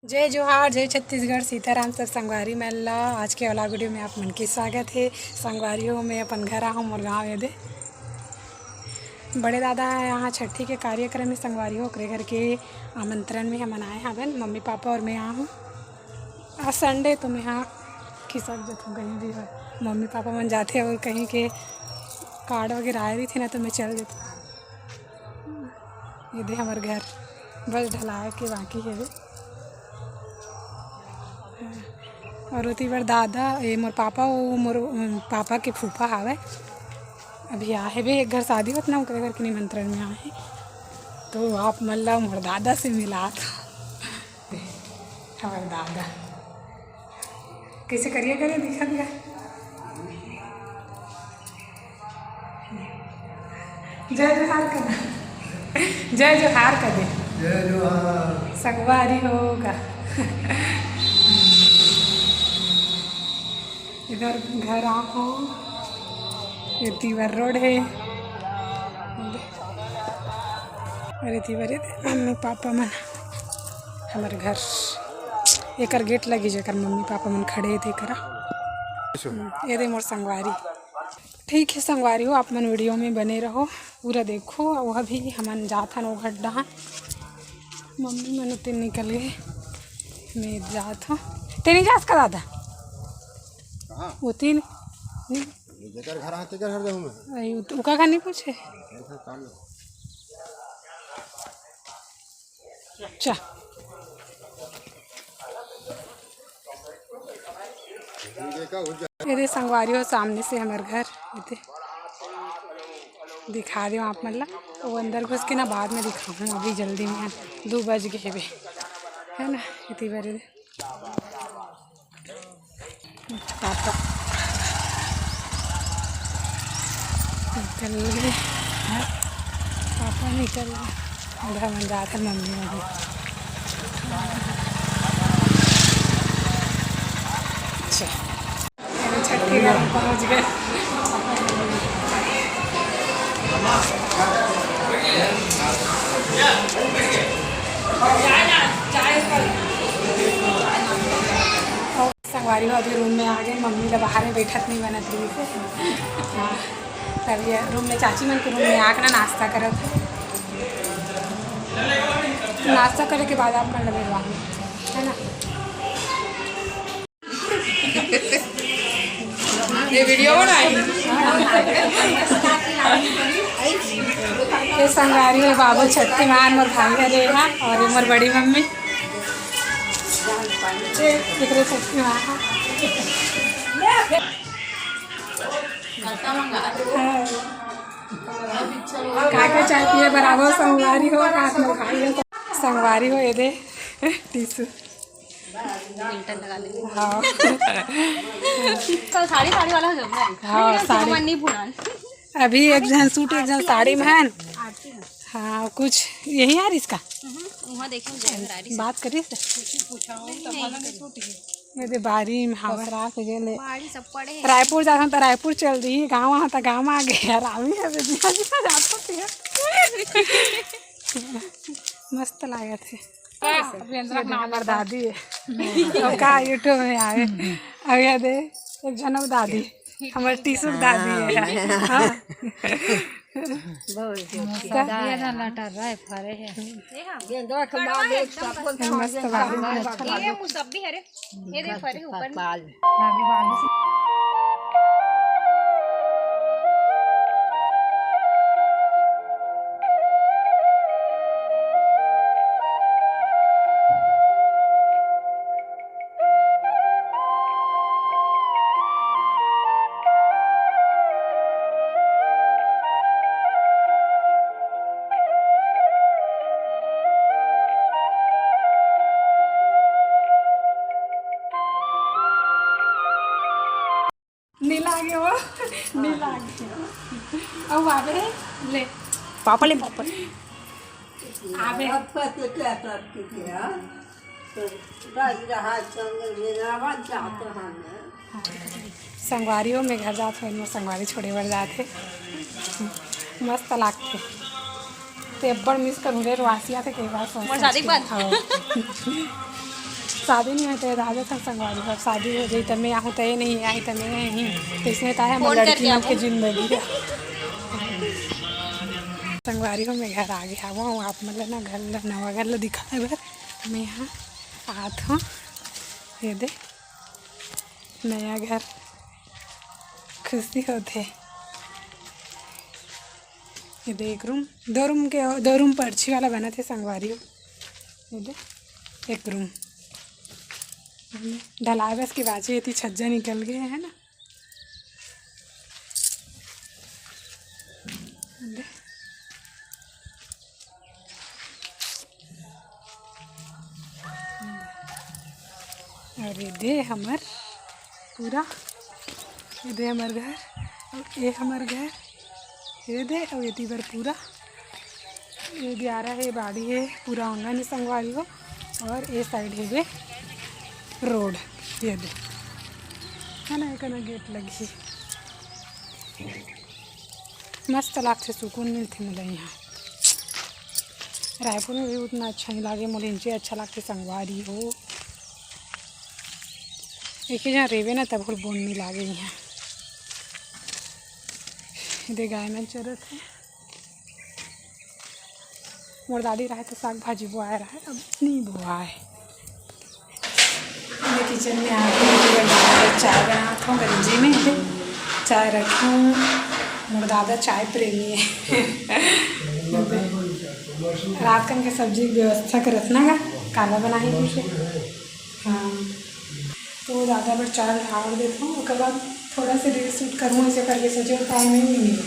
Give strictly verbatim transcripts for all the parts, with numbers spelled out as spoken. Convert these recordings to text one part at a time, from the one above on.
जय जोहार, जय छत्तीसगढ़, सीताराम सब संगवारी मन ला। आज के वाला वीडियो में आप मन के स्वागत हे। संगवारी हो, मैं अपन घर आहूँ, मोर गाँव एदे। बड़े दादा ह यहाँ छट्ठी के कार्यक्रम में संगवारी हो, ओकरे घर के आमंत्रण में हमन आए हवन, मम्मी पापा और मैं आहूँ। आज संडे तो मैं हा खिसक जथों कहीं भी हो। मम्मी पापा मन जाथे और कहीं के कार्ड वगैरह आए रहिथे ना, तो मैं चल देथों। ये दे हमर घर बस ढलाए के बाकी हे। और ओती बर दादा, ये मोर पापा, वो मोर, अम, पापा के फूफा हावय, अभी आ हेबे, एक घर शादी होत ना, ओकरे घर के निमंत्रण में आए हे। तो आप मन ला मोर दादा से मिलात हवं। हमर दादा कैसे करिया करे दिखा दिया। जय जोहार कर दे। जय जोहार कर दे। जय जोहार। संगवारी होगा। इधर घर आहो, ये तीवर रोड है। अरे तीवर, ये मम्मी पापा मन, हमर घर, एकर गेट लगी जेकर मम्मी पापा मन खड़े हे तेकरा। हम्म, ये दे मोर संगवारी। ठीक है संगवारी हो, आप मन वीडियो में बने रहो, पूरा देखो। वह भी हमन जाथन ओ घर डहान, मम्मी मन उते निकल गए, मैं जात हूँ। ते नहीं जास का दादा? कहाँ? वो तीन नहीं। ये जेकर घर आते कर हर दे हूँ मैं। अरे, वो तो उका का नहीं पूछे। जेकर घर काम चा। ये देखा, वो जा- ये दे संगवारी हो, सामने से हमर घर, ये दे। दिखा दे आप मन ला। वो अंदर घुस के ना बाद में दिखाऊँ, अभी जल्दी में है, दो बज गए हेबे, है ना? इतनी बार पापा निकल गए, हाँ, पापा निकल गए। उधर मन जाते मम्मी वहीं। अच्छा, अरे छट्ठी घर पहुँच गए। संगवारी हो, अभी रूम में आ गए। मम्मी ला बाहर में बैठत नहीं बनत रही से। हाँ, तब ये रूम में, चाची मन के रूम में आके ना नाश्ता करत है। नाश्ता करे के बाद आप मन ला मिलवाऊँ, है ना? ये वीडियो बनाई। ये संगवारी हो, बाबू छत्तीमान, मोर भाई हरे हा, और ये मोर बड़ी मम्मी। ये एकरे छत्तीमान हा। हाँ। काका चाय पिए बराबर संगवारी हो, रात में खाई हो। संगवारी हो, ये दे टिशू। फिल्टर लगा ले। हाँ। कल साड़ी, साड़ी वाला हो जाओ ना। हाँ, नहीं, साड़ी। मन नहीं पुरान। अभी एक झन सूट, एक झन साड़ी में है। आरती है। हाँ, कुछ यही यार इसका। हम्म, वहाँ देखो, जय भरारी से। बात करिए से। कुछ पूछा हो तो नहीं, भला नहीं। ये दे बारी में हवा रात के गेले। बारी सब पड़े हैं। रायपुर जाथन त रायपुर चल दी, गाँव आहा त गाँव आ गए यार। आमी है बेदिया जी जाथो पिया। मस्त लागत है। अभी अंदर ये दे हमर दादी है। अब का YouTube में आवे। अब ये दे एक जनक दादी, हमर टीसू दादी है। हाँ। बहुत अच्छा। ये ना लटर रहे फरे है। गेंदा के बाल एक सफल मस्त बाल। ये मुसब्बी है रे। ये देख फरे ऊपर में। बाल। नी लागे वो, नी लागे। अब आवे ले। पापा ले, पापा ले। आवे। अब पति क्या करती थी, हाँ? तो बस रहा संग में रहना चाहते हैं। संगवारी हो, मैं घर जात हूँ, मोर संगवारी छोड़े बर जात हे। मस्त लागथे। ते अब्बड़ मिस करूँ रे, रोआसी आथे कई बार सोच मोर शादी के बाद। हाँ। शादी नहीं होते, राजा था संगवारी हो, शादी हो जाई त मैं आहूँ, त ये नहीं आई त मैं यहीं। तो इसने ताहे हमर फोन करके लड़की मन के आबो। जिंदगी है। संगवारी हो, मैं घर आ गया हूँ। आप मन ला ना घर ला, नवा घर ला दिखाए बर मैं यहाँ आत हूँ। ये दे नया घर, खुशी होथे। ये दे एक रूम, दो रूम के, दो रूम परछी वाला बना थे संगवारी हो। ये दे एक रूम। ढलाई बस के बाचे, एती छज्जा निकल गए है ना। ये दे। और ये दे हमर पूरा, ये दे हमर घर, और ये हमर घर, ये दे, और ये दे बर पूरा, ये दियारा है, बाड़ी है, पूरा आंगन है संगवारी हो। और ये साइड है बे रोड, ये दे, है ना, एक ना गेट लगी। मस्त लागथे, सुकून मिलथे मोला यहाँ। रायपुर में भी उतना अच्छा नहीं लागे, मोला इंचे अच्छा लागथे संगवारी हो। एक ही जहाँ रेवे ना, तब बोर नहीं लागे यहाँ। दे गाय मन चरत है। मोर दादी रहे तो साग भाजी बोआए रहे, अब नहीं बोआए। मैं किचन में आ गई, मुझे चाय बनात हूँ गंजी में। चाय रखी हूँ, मोर दादा चाय प्रेमी है। रात कन के सब्जी के व्यवस्था करत ना गा, काला बनाही कइसे। हाँ, तो दादा बर चाय ढार देत हूँ, ओकर बाद थोड़ा से reel shoot करूँ, ऐसे करके सोचे, टाइम ही नहीं मिले।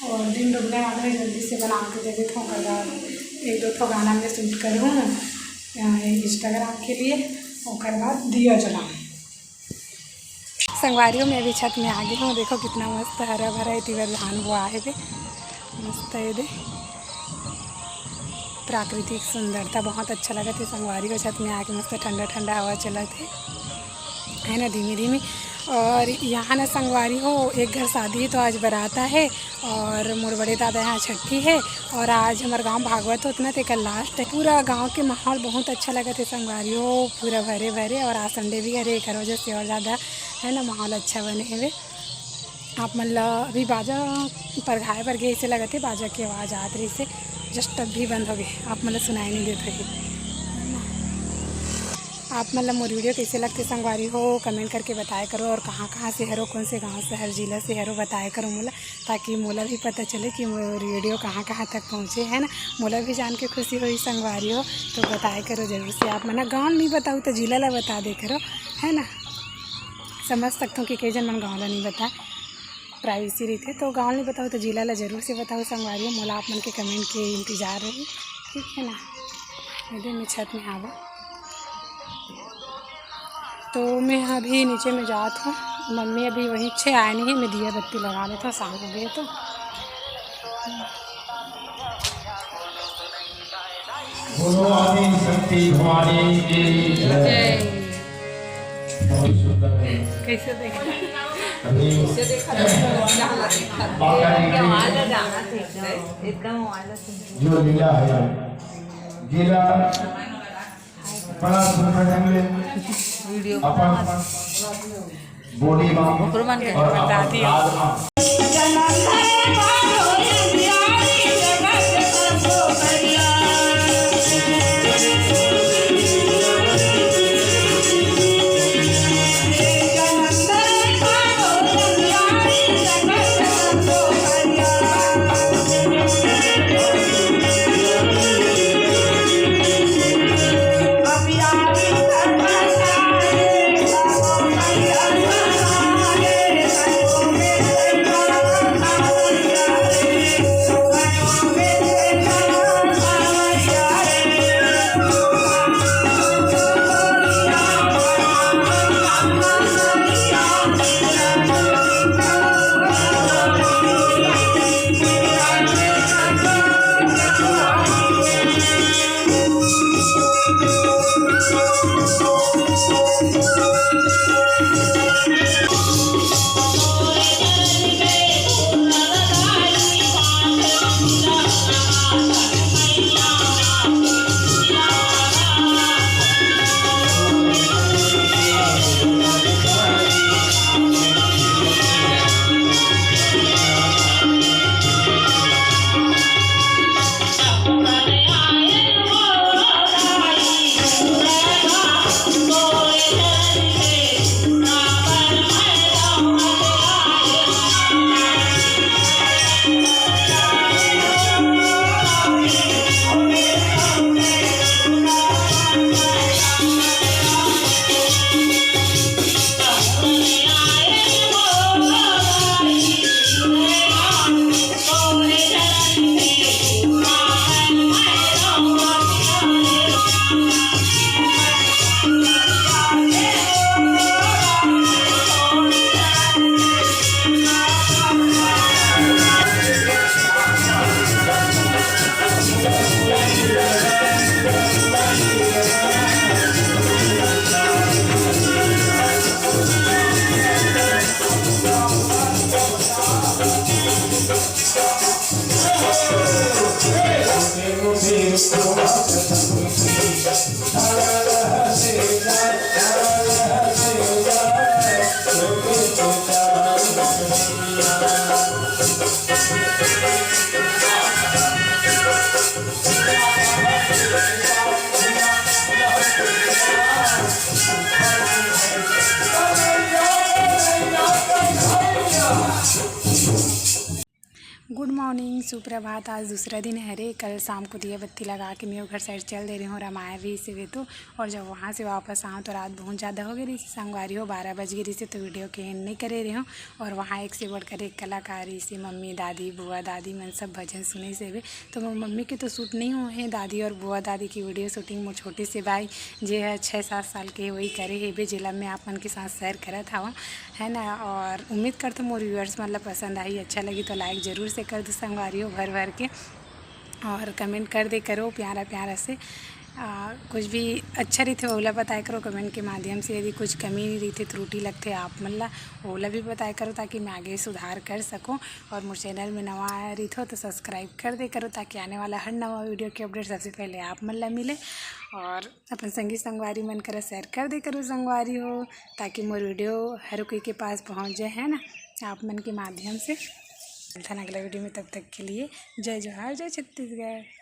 और दिन डूबने वाला है, जल्दी से बना के दे देता हूँ। कल रात एक दो ठो गाना में शूट करूँ, अ, Instagram के लिए, ओकर बाद दिया जलाऊँ। संगवारी हो, मैं अभी छत में आ गई हूँ। देखो कितना मस्त हरा भरा है, एती बर धान बोआ है बे, मस्त है दे। प्राकृतिक सुंदरता बहुत अच्छा लगत हे संगवारी हो, छत में आके मस्त ठंडा ठंडा हवा चलत हे, है ना, धीमी धीमी। और यहाँ ना संगवारी हो, एक घर शादी हे तो आज बरात आहे और मोर बड़े दादा यहाँ छट्ठी हे और आज हमर गांव भागवत होत ना, तेकर last हे। पूरा गांव के माहौल बहुत अच्छा लगत हे संगवारी हो, पूरा भरे भरे, और आज Sunday भी हरे, एकर वजह से और ज़्यादा, है ना, माहौल अच्छा बने हवे। आप मन ला अभी बाजा परघाए बर गे, अइसे लगत हे, बाजा के आवाज़ आत रहिस हे, just अभी बंद हो गए, आप मन ला सुनाई नहीं देत होही। आप मन ला मोर video कइसे लगथे संगवारी हो, comment करके बताए करो, और कहाँ कहाँ से हरो, कौन से गाँव, शहर, जिला से हरो, बताए करो मोला, ताकि मोला भी पता चले कि मोर video कहाँ कहाँ तक पहुँचे, है ना। मोला भी जान के खुशी होही संगवारी हो, तो बताए करो जरूर से। आप मन गाँव नहीं बताऊ तो जिला ला बता दे करो, है ना। समझ सकथों कि कई झन मन गाँव ला नहीं बताए, privacy रहिथे, तो गाँव नहीं बताओ तो जिला ला जरूर से बताओ संगवारी हो। मोला आप मन के comment के इंतजार रही, ठीक है ना। ये दे मैं छत में आवा, तो मैं अभी नीचे में जात हूँ। मम्मी अभी वहीं छे आए नहीं है, मैं दिया बत्ती लगा लेता हूँ, शाम हो गए तो। बोलो आदि शक्ति भवानी की जय। जय। बहुत सुंदर है। कैसे देख अभी माता जी की एकदम आवाज सुन जो लीला है, लीला बड़ा सुंदर ढंग ले अपन body मा ओकरो मन के और अपन दादी। काज मा। गुड मॉर्निंग, सुप्रभात। आज दूसरा दिन हरे। कल शाम को दिया बत्ती लगा के मैं घर साइड चल दे रही हूँ, रामायण रहिस हे तो। और जब वहाँ से वापस आऊँ तो रात बहुत ज़्यादा हो गई रहिस हे संगवारी हो, बारह बज गई रहिस हे, तो वीडियो के एंड नहीं करे रही हूँ। और वहाँ एक से बढ़कर एक कलाकार रहिस हे, मम्मी, दादी, बुआ, दादी मन सब भजन सुनिस हे। तो मोर मम्मी के तो शूट नहीं हुए हैं, दादी और बुआ दादी की वीडियो शूटिंग मोर छोटे से भाई जे है छः सात साल के, वही करे हेबे, जेला मैं आप मन के साथ शेयर करत हवं, है ना। और उम्मीद करथों मोर व्यूअर्स मन ला पसंद आही, अच्छा लगी तो लाइक जरूर से कर दो संगवारी हो भर भर के, और कमेंट कर दे करो प्यारा प्यारा से। आ, कुछ भी अच्छा रहिथे ओला बताया करो कमेंट के माध्यम से। यदि कुछ कमी रहिथे, त्रुटि लगथे आप मन ला, ओला भी बताया करो, ताकि मैं आगे सुधार कर सकूं। और मोर चैनल में नवा आया रहिथो तो सब्सक्राइब कर दे करो, ताकि आने वाला हर नवा वीडियो के अपडेट सबसे पहले आप मन ला मिले। और अपन संगी संगवारी मन करा शेयर कर दे करो संगवारी हो, ताकि मोर वीडियो हर कोई के पास पहुँच जाए, है ना, आप मन के माध्यम से। मिलथन अगला वीडियो में, तब तक के लिए जय जोहार, जय छत्तीसगढ़।